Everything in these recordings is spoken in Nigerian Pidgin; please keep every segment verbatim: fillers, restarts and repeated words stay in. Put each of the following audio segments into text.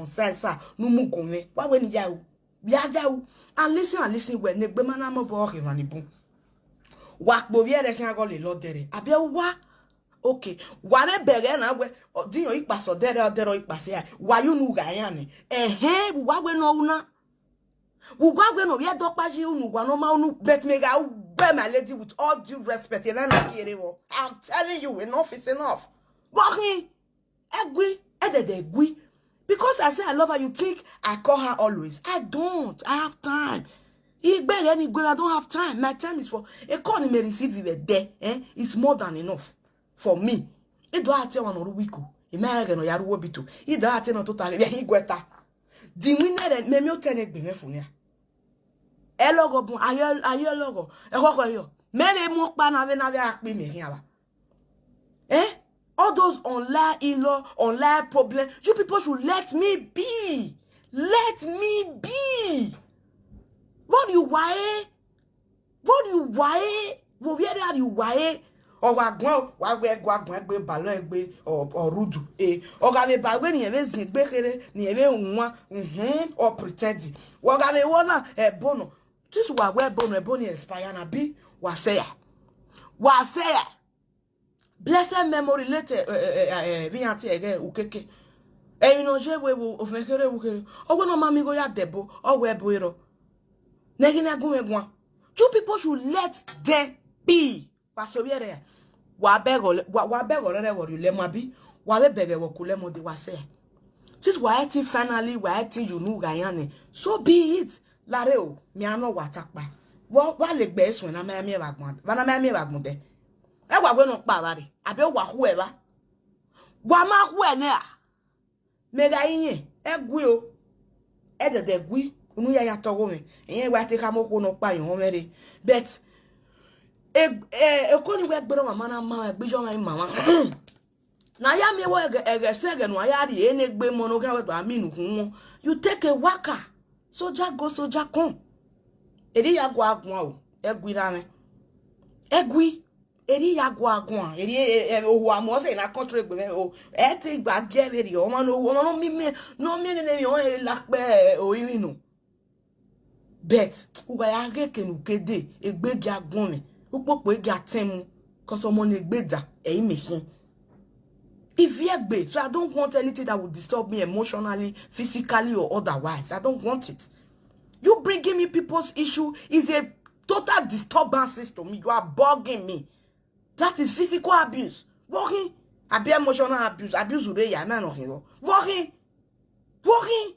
Sasa, no mu gome. Wa we ni ya u. Ya ya u. And listen and listen well. Ne gbe mana mo bo ke mani bun. Wa po bi ere kan go le lo dere. Abi wa. Okay. Wa re bere na we. Diyan ipa so dere, o dere ipa se ya. Wa yu nu ga yan ni. Ehe, wa we no una. Wa we no ye do pa ji unu wa no ma unu, but me ga u be, my lady, with all due respect. Ye na na kere wo. I'm telling you, enough is enough. Go hin. Egwi, edede egwi. Because I say I love her, you think I call her always. I don't. I have time. Igbe anywhere, I don't have time. My time is for a call me receive it there. Eh? It's more than enough for me. Ido ati wa no ruwiku. Ime age no yaru wobito. Ido ati no total. Igweta. Di winere me mi o tene gbe me funia. Elogo bun, ayo, ayo logo. Ekoko yo. Me le mo pa na ve na ve akpi me hiaba. Eh? All those online in-law, online problem. You people should let me be. Let me be. What do you why? What do you why? Wo we are you why? Or wa gwan, wa we gwa gwan gbe balon gbe or rudu. Eh, or ga ve ba we ni eve zin gbe kere, ni eve nwa. Mhm. Or pretending. Wa ga ve wo na e bono. This wa we bono, e bono expire na bi. Wa say ya. Wa say ya. Blessed memory later, eh, eh, eh, eh, vi anti ege ukeke. E ino je we wo ofekere ukere. Ogo no mami go ya debo, o we bo ero. Negi na gun egwan. You people should let them be. Wa so bi ere. Wa bego, wa, wa bego re wo le mo bi. Wa be bege wo ku le mo de wa say. Since wa eti finally, wa eti you know ga yan ni. So be it. Lare o, mi ano wa tapa. Wo, wa le gbe esun na me mi wa gbon. Wa na me mi wa gbon de. E wa we no pa wa re. Abi o wa hu e wa. Wa ma hu e ne a. Me ga yin, egwi o. Edede egwi. Unu ya ya to go me. Eyen wa te ka mo ko no pa yin ho me re. But e, e, e ko ni we gbero mama na mama, e gbijo ma mama. Na ya mi wo ege, ege se ege nu aya ri ene gbe mo no ga we do aminu kun won. You take a waka. Soldier go, soldier come. Eri ya gwa agun o. Egwi ra me. Egwi. Eri ya gwa agun. Eri e, e, o wa mo se na country gbe me o. E ti gba je ve ri. O ma no, o ma no mi me. No mi ne ne mi o e la pe o yin nu. But uga ya ge kenu kede, egbe gi agbon mi. Upopo egi atemu. Cause omo na egbe da, e ime hin. If you egbe, so I don't want anything that will disturb me emotionally, physically or otherwise. I don't want it. You bringing me people's issue is a total disturbance to me. You are bugging me. That is physical abuse. Working. Abi emotional abuse. Abuse ure ya na no hin. Working. Working.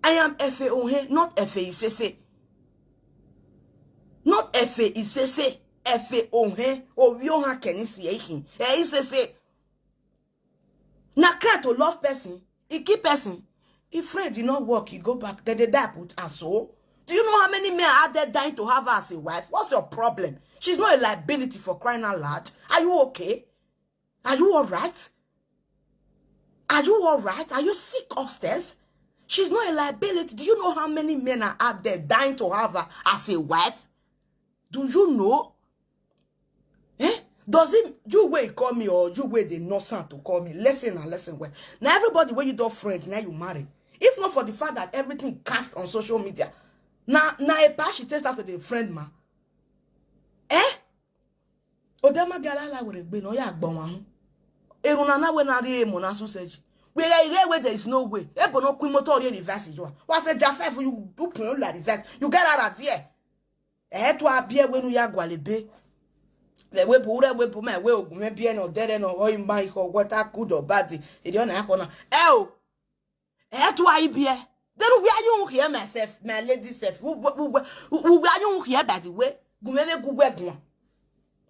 I am Efe Ohe, not Efe Isese. Not Efe Isese. Efe Ohe. Ovi Oha Kenisi Ehin. Eh, Isese. Na cry to love person. He keep person. If friend did not work, he go back. Then they die put and so. Do you know how many men are there dying to have her as a wife? What's your problem? She's not a liability for crying out loud. Are you okay? Are you all right? Are you all right? Are you sick upstairs? She's not a liability. Do you know how many men are out there dying to have her as a wife? Do you know? Eh? Does it, you way call me or you way the no sound to call me? Listen and listen well. Now everybody when you don't friend, now you marry. If not for the fact that everything cast on social media, now, now a pass she takes out to the friend ma. Eh? Odema gala la were gbe no ya gbon wa. Erun na na we na ri emo na sausage. We like here where there is no way. Ebo no kuin motor re reverse yo. Wa se ja five you do pon la reverse. You get out of there. Eh, to abie we nu ya gwale be. Le we bu re we bu me we ogun me bie no dere no o ima iho water good or bad. E di ona ko na. Eh o. Eh, to I bie. Then where you here myself, my lady self? Who, who, who, who, who, where you here, by the way? Gumele gugwe gwa.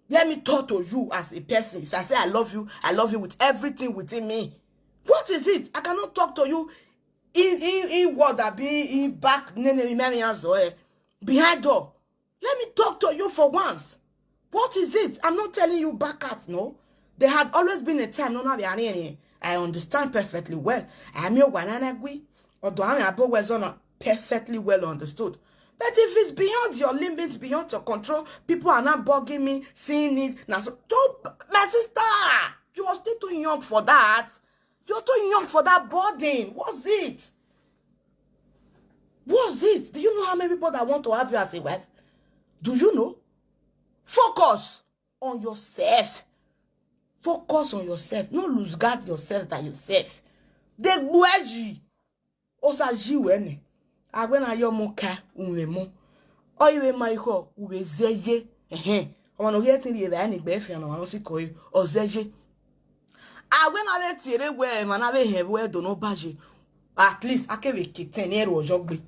Let me talk to you as a person. If I say I love you, I love you with everything within me. What is it? I cannot talk to you in, in, in word that be in back, ne, ne, ne, ne, ne, eh, behind door. Let me talk to you for once. What is it? I'm not telling you back at, no. There had always been a time, no, now they are in. I understand perfectly well. I'm your one and agree. Although I'm a boy was on perfectly well understood. But if it's beyond your limits, beyond your control, people are not bugging me, seeing it. Now, so, don't, my sister, you are still too young for that. You're too young for that burden. What's it? What's it? Do you know how many people that want to have you as a wife? Do you know? Focus on yourself. Focus on yourself. No lose guard yourself by yourself. They gbueji. Osa ji wene. Agwe na yo mo ka unwe mo. Oiwe ma iho uwe zeye. Ehe. Ọmọ no yeti ri ebe ani gbe fi ana no si ko e. Ozeye. Agwe na be tiere we ma na be he we do no baje. At least akebe kiten ni eru ojo gbe.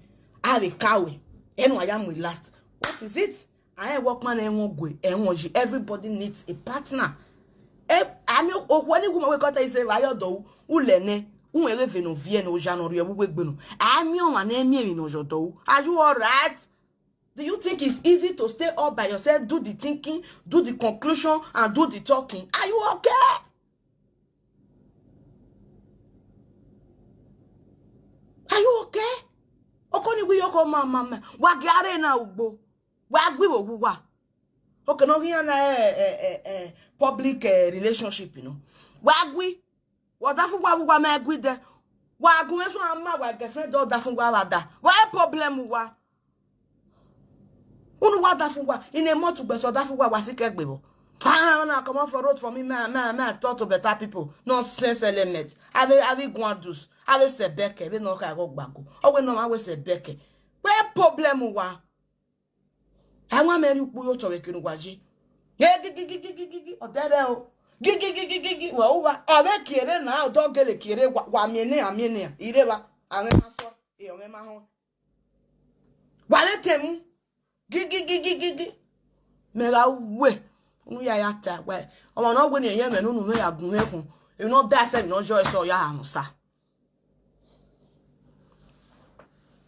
A le kawe. Enu aya mu last. What is it? I work man e won gwe, e won ji. Everybody needs a partner. E, ami o woni woman we ko ta ise wa yo do. Ulene. Unwe le ve no vie no ja no ri e wu we gbe no. Ami o ma na emi emi no jo do. Are you all right? Do you think it's easy to stay all by yourself, do the thinking, do the conclusion, and do the talking? Are you okay? Are you okay? Okoni we yoko mama ma. Wa gare na ugbo. Wa gwi wo wa. Okay, no here na eh, eh, eh, eh, public eh, relationship, you know. Wa gwi. Wa da fun wa wa ma gwi de. Wa gun eso ama wa girlfriend do da fun wa wa da. Wa e problem wa. Unu wa da fun wa. In a month gbe so da fun wa wa si ke gbe bo. Ah, na come off for road for me, man, man, man, talk to better people. Nonsense element. Ave ave gwandus. Ave sebeke. Ave no ka go gbago. Owe no ma we sebeke. Where problem wa? Àwọn mẹ́rin kú yóò tọ̀wé kinu wájú. Gígígígígígí ọ̀dẹ́rẹ́ o. Gígígígígí wà ó wá. Ọ̀rẹ́ kéré náà ọ̀dọ́ gèlè kéré wà mí ní àmì ní ìrè wa. Àwọn ẹ̀ máa sọ èèyàn ẹ̀ máa hàn. Wà lè tẹ̀ mú. Gígígígígí. Mẹ́ra wẹ̀. Ń yà yà tà wẹ̀. Ọmọ náà wẹ̀ ní ẹ̀yẹ́ mẹ́nu nù mẹ́ra gùn mẹ́kùn. Èmi náà dá ẹsẹ̀ mi náà jọ ẹsẹ̀ ọ̀yà àrùn sá.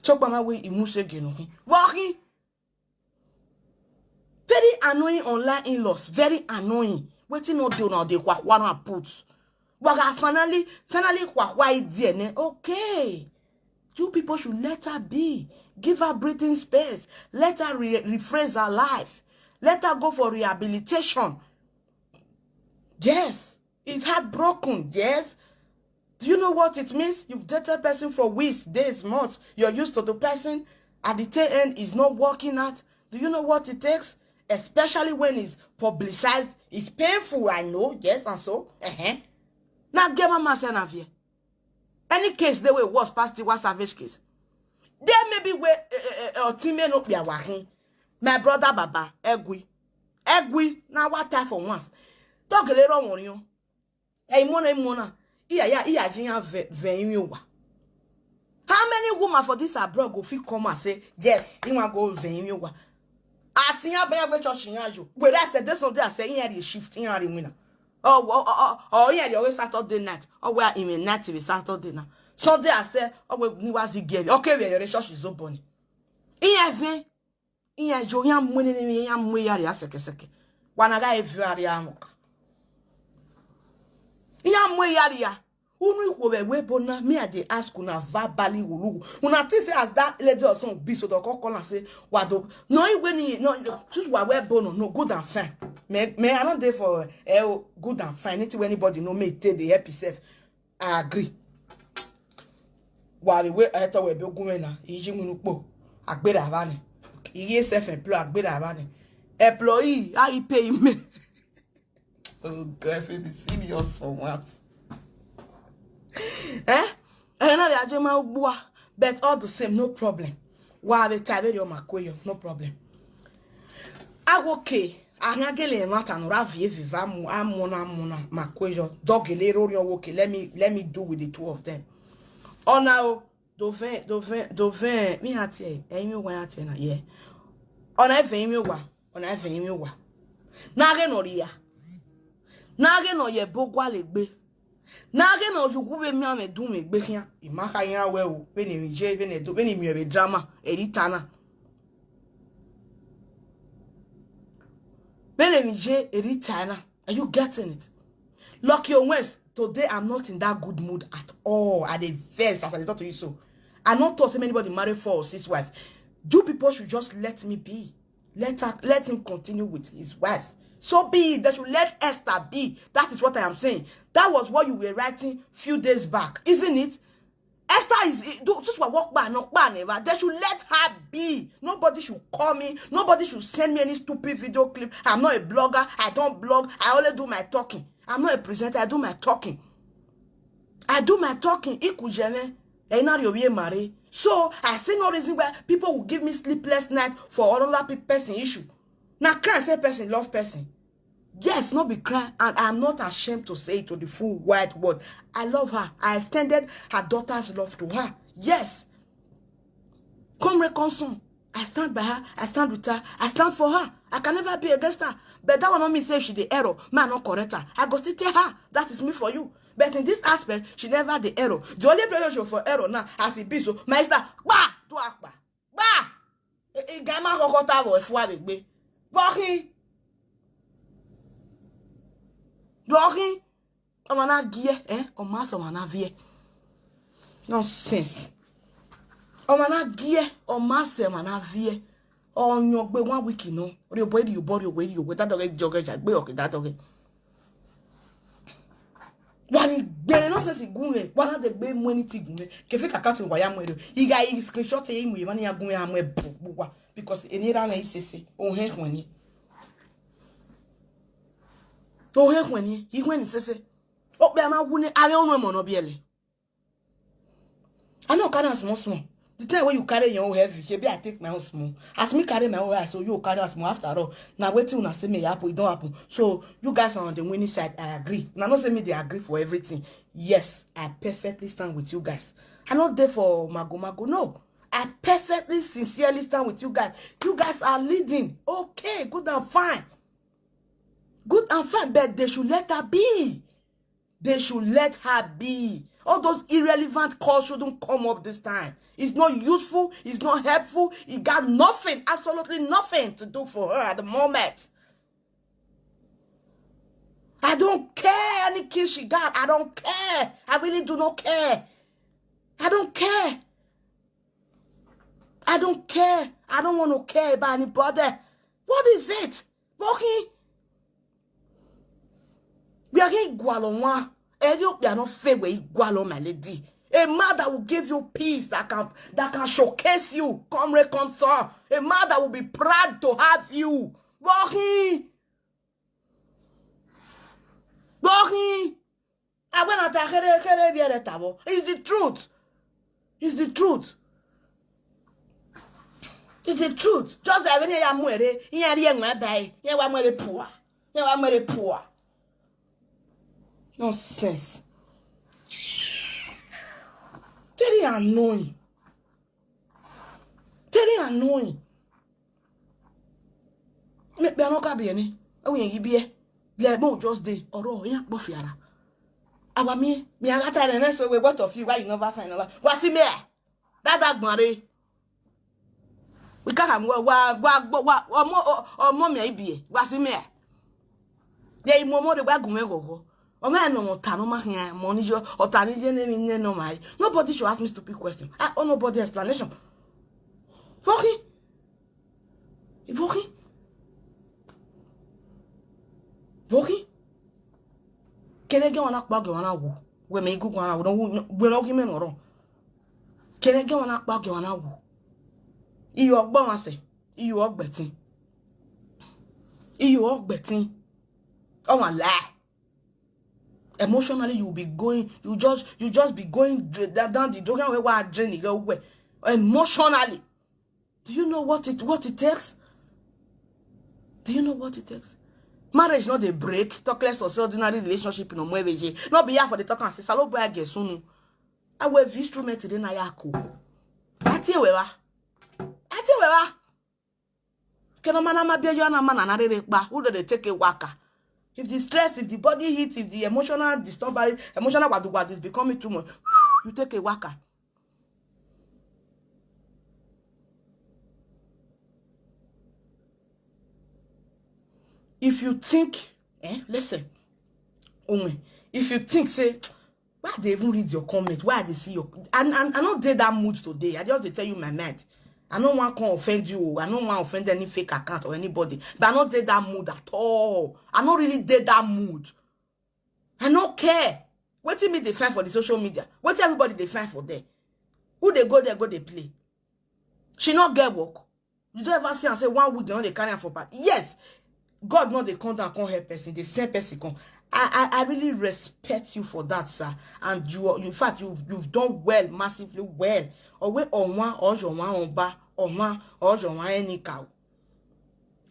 Tó pa máa wé ìmúṣe gẹ̀nù fún. Wọ́n kí. Very annoying online in-laws. Very annoying. Wetin no dey una dey kwakwa na put. Waga finally, finally kwakwa e there ne. Okay. You people should let her be. Give her breathing space. Let her re rephrase her life. Let her go for rehabilitation. Yes. It's heartbroken. Yes. Do you know what it means? You've dated a person for weeks, days, months. You're used to the person. At the tail end, it's not working out. Do you know what it takes? Especially when it's publicized. It's painful, I know. Yes, and so. Uh-huh. Now, get my man send here. Any case they will worse past the one savage case. There may be where uh, uh, uh, team may not be a wahin. My brother Baba, Egui. Egui, now what time for once? Talk a little more, you. Hey, mona, mona. Iya, iya, iya, jinya ve, ve, wa. How many women for this abroad go fit come and say, yes, he want go ve, wa? Atinya baya we church in ajo. We rest the day Sunday I say, here is shift, here is winner. Oh, oh, oh, oh, oh, yeah, always Saturday night. Oh, we are in a night with Saturday night. Sunday I say, oh, we ni was the game. Okay, we are church is open. Iya ve, iya jo, iya mwene ni, iya mwe yari ya seke seke. Wanaga every area amuka. Iya mwe yari ya. Unu ikwo be we bona, me I dey ask una verbally ulugu. Una think say as that lady or son be so, they call, call and say, "Wado." No, he when he, no, no, choose wa we bono, no, good and fine. Me, me, I don't dey for eh, good and fine. Anything anybody know me, take the help himself. I agree. Wa the way I thought we be going na, iji munu po. Agbera vani. Iye self employ agbera vani. Employee, how you pay me? Oh God, I feel the serious for once. Eh? Eh, na ya jema ugbua. But all the same, no problem. Wa be tabe yo makoyo, no problem. Awoke, anyagele mata no ra vie viva mu amona amona makoyo. Dogele ro yo woke. Let me let me do with the two of them. Ona o, doven doven doven mi hati e, eyin wa hati na ye. Ona e ve mi wa. Ona e ve mi wa. Na ge no ria. Na ge no ye bogwa legbe. Na ge no yugu be mi ame du me gbe kian. Imaka yan we o. Be ni mi je, be ni do, be ni mi be drama. Editana. Be ni mi je, editana. Are you getting it? Lucky Owens, today I'm not in that good mood at all. I dey vex as I dey talk to you so. I no talk say anybody marry four or six wife. You people should just let me be. Let her, let him continue with his wife. So be it. They should let Esther be. That is what I am saying. That was what you were writing few days back, isn't it? Esther is, do just what work ban, not ban ever. They should let her be. Nobody should call me. Nobody should send me any stupid video clip. I'm not a blogger. I don't blog. I only do my talking. I'm not a presenter. I do my talking. I do my talking. Ikujene. Ena yowie mare. So I see no reason why people will give me sleepless night for another pe- person issue. Now cry say person love person. Yes, not be cry, and I'm not ashamed to say it to the full wide world. I love her. I extended her daughter's love to her. Yes. Come reconcile. I stand by her. I stand with her. I stand for her. I can never be against her. But that one not mean say if she the error, man not correct her. I go still tell her. That is me for you. But in this aspect, she never the error. The only place she for error now, as it be so, my sister, bah, do akpa, bah. Igama kokota vo efuwa begbe. Vohin. Vohin. Omana gie, eh? Omas omana vie. Nonsense. Omana gie, omas omana vie. Onyo gbe one week, you know. Rio boy, you body, you way, you way. That dog, jog, jog, be okay, that dog. Wani gbere no sense gunle. Wana de gbe mu anything gunle. Kefe kaka to waya mu edo. Iga i screenshot e mu imani ya gunle amu e bu- bu- wa. Because enira na isese. O he hwani. O he hwani. I hwani sese. O pe ama gune are onu mo no biele. I no carry am small small. The time when you carry your own heavy, maybe I take my own small. As me carry my own, I say you carry am small. After all, now waiting una say me happen, it don't happen. So you guys are on the winning side. I agree. Now no say me they agree for everything. Yes, I perfectly stand with you guys. I not there for mago mago. No, I perfectly, sincerely stand with you guys. You guys are leading. Okay, good and fine. Good and fine, but they should let her be. They should let her be. All those irrelevant calls shouldn't come up this time. It's not useful. It's not helpful. It got nothing, absolutely nothing to do for her at the moment. I don't care any kiss she got. I don't care. I really do not care. I don't care. I don't care. I don't want to care about anybody. What is it? Boki. We are here igualo one. Ethiopia not fair where igualo, my lady. A man that will give you peace, that can that can showcase you. Come reconcile. A man that will be proud to have you. Boki. Boki. I went out here. It's the truth. It's the truth. It's the truth. Just like when you are mwere, you are here, my bay, you are mwere poor. You are mwere poor. Nonsense. Very annoying. Very annoying. Me be no ka bi ni. E wi yi bi e. Le mo just dey. Oro ya po fi ara. Awa mi, mi aga ta re ne so we, what of you? Why you never find another? Wa si me. Dada gbon re. We ka am wa wa wa wa omo o- omo mi ibi e. Wa si me. Ye imo mo de wa gun me gogo. Omo e no mo ta no ma hin mo ni yo o ta ni je ne ni ne no mai. Nobody should ask me stupid question. I owe nobody explanation. Voki. Voki. Voki. Kene ge wana kpa ge wana wo. We me igu wana wo. No wo- we no gi me no ro. Kene ge wana kpa ge wana wo. Iyo gbo wan se. Iyo ogbetin. Iyo ogbetin. Oh my lie. Emotionally, you will be going, you just you just be going dra- down, down the drain where we are draining go away. Emotionally. Do you know what it what it takes? Do you know what it takes? Marriage not a break. Talk less of ordinary relationship in Omwebeje. Not be here for the talk and say, Salo boy, I guess soon. I will have instrument in Ayako. Ati wewa. Ati wewa. Kena mana ma bia yo na mana na rere pa. Who do they take a waka? If the stress, if the body heat, if the emotional disturbance, emotional wadu wadu is becoming too much, you take a waka. If you think, eh, listen, Onwe, if you think say, why they even read your comment? Why they see your? I, I, I not dey that mood today. I just dey tell you my mind. I no wan come offend you o. I no wan offend any fake account or anybody. But I no dey that mood at all. I no really dey that mood. I no care. Wetin me dey find for the social media? Wetin everybody dey find for there? Who dey go there go dey play? She no get work. You don ever see am say one week they no dey carry am for back? Yes, God no dey come down come help person, dey send person come. I, I, I really respect you for that, sir. And you, are- in fact, you've, you've done well, massively well. Owe onwa, ojo onwa, onwa, ojo onwa, anyhow.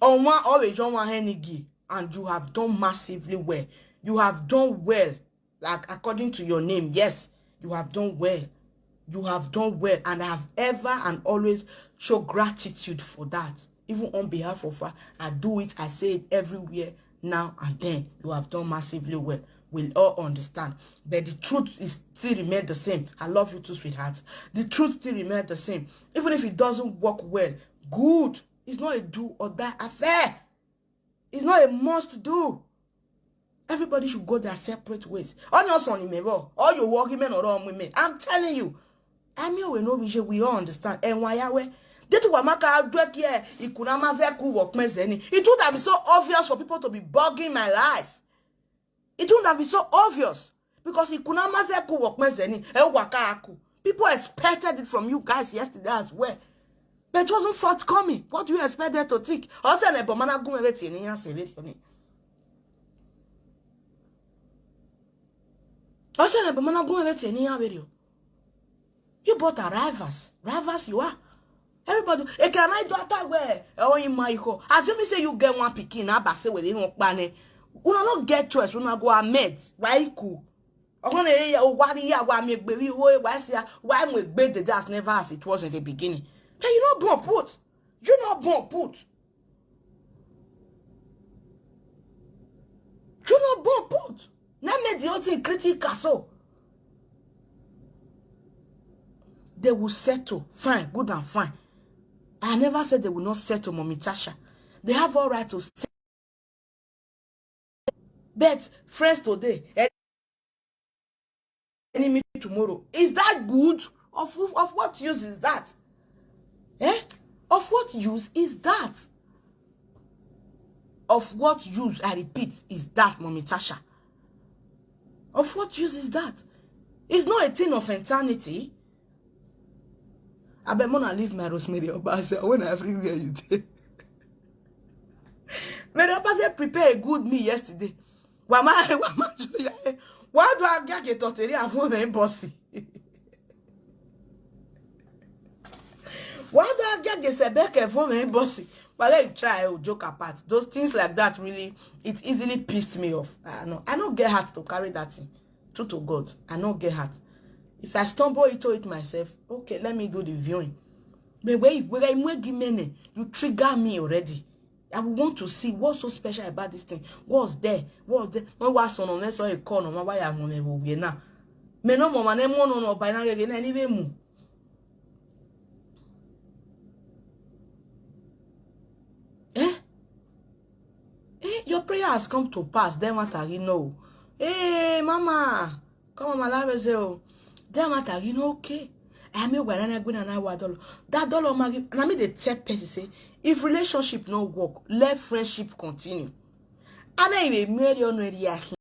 Onwa, owe jo onwa, enigi. And you have done massively well. You have done well. Like, according to your name, yes, you have done well. You have done well, and I have ever and always show gratitude for that. Even on behalf of her, I do it, I say it everywhere now and then. You have done massively well. We'll all understand. But the truth is still remain the same. I love you too, sweetheart. The truth still remains the same. Even if it doesn't work well, good. It's not a do or die affair. It's not a must do. Everybody should go their separate ways. All your son in me, all your working men or all women. I'm telling you. I mean, we know we should, we all understand. And why are we? Did you wamaka dwek here? Ikunamaze ku work mezeni. It would have been so obvious for people to be bugging my life. It wouldn't have been so obvious because ikunamaze ku work mezeni. E waka aku. People expected it from you guys yesterday as well. But it wasn't forthcoming. What do you expect them to think? Also, ne bomana gumere tini ya sebe toni. Also, ne bomana gumere tini ya video. You both are rivals. Rivals you are. Everybody, e can I do attack where? Oh, in my ho. Assuming say you get one pikin, na ba say we dey won pa ni. Una no get choice. Una go amend. Why cool? Ọkàn lè yẹ wá ní ìyàwó àmì ẹgbẹ́ rí owó ìwà ẹ̀sìn wa ẹ̀mú ẹgbẹ́ the dance never as it was in the beginning. Then you no born put. You no born put. You no born put. Now make the whole thing critical so. They will settle. Fine, good and fine. I never said they will not settle, Mommy Tasha. They have all right to settle. But friends today, enemy tomorrow. Is that good? Of, of what use is that? Eh? Of what use is that? Of what use, I repeat, is that, Mommy Tasha? Of what use is that? It's not a thing of eternity. I bet Mona leave my Rosemary Obase when everywhere you dey. Mary Obase prepare a good meal yesterday. Wama, wama, why do I get a tottery and phone and bossy? Why do I get a sebeke phone and bossy? But let me try a joke apart. Those things like that really, it easily pissed me off. I know, I don't get heart to carry that thing. True to God, I no get heart. If I stumble into it myself, okay, let me do the viewing. But wait, wait, wait, wait, you trigger me already. I would want to see what's so special about this thing. What's there? What's there? When was on unless I call on why I'm on a movie now. Me no more man, no no no by now again anyway mu. Eh? Eh, your prayer has come to pass. Then what are you know? Hey, mama, come on, my love is oh. Then what are you know? Okay. I mean, when I go and I want dollar. That dollar, Maggie, and I mean, they tell person say, if relationship no work, let friendship continue. I know you may marry on reaction.